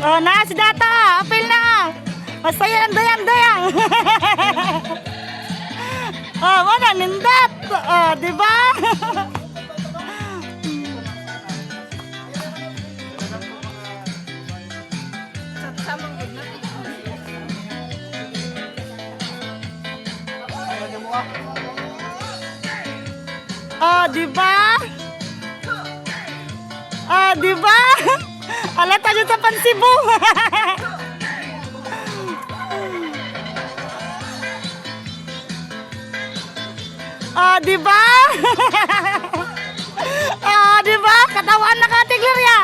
Oh, na si Data, apil na. Masaya ang dayang dayang. Oh, wala nindot. Oh, di ba? Oh, di ba? Ah, di ba? Alata dyan sa Pansibo. Ah, di ba? Ah, di ba? Katawaan na ka, Ate Gloria.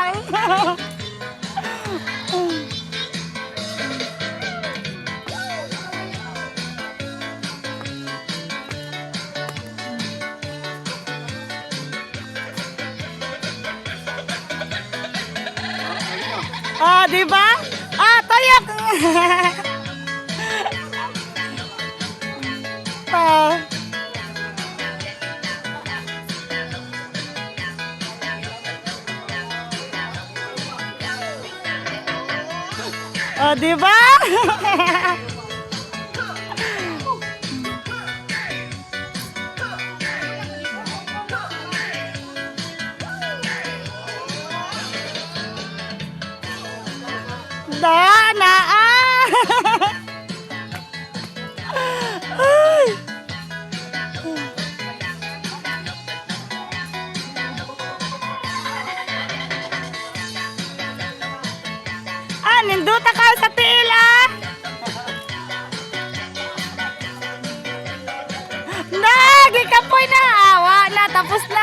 Ah, di ba? Ah, tayak. Ah. Oh, di ba? Da, na, ah. Ay. Ah, ninduta ka sa tiil, ah. Na, gikapoy na. Awa na, tapos na.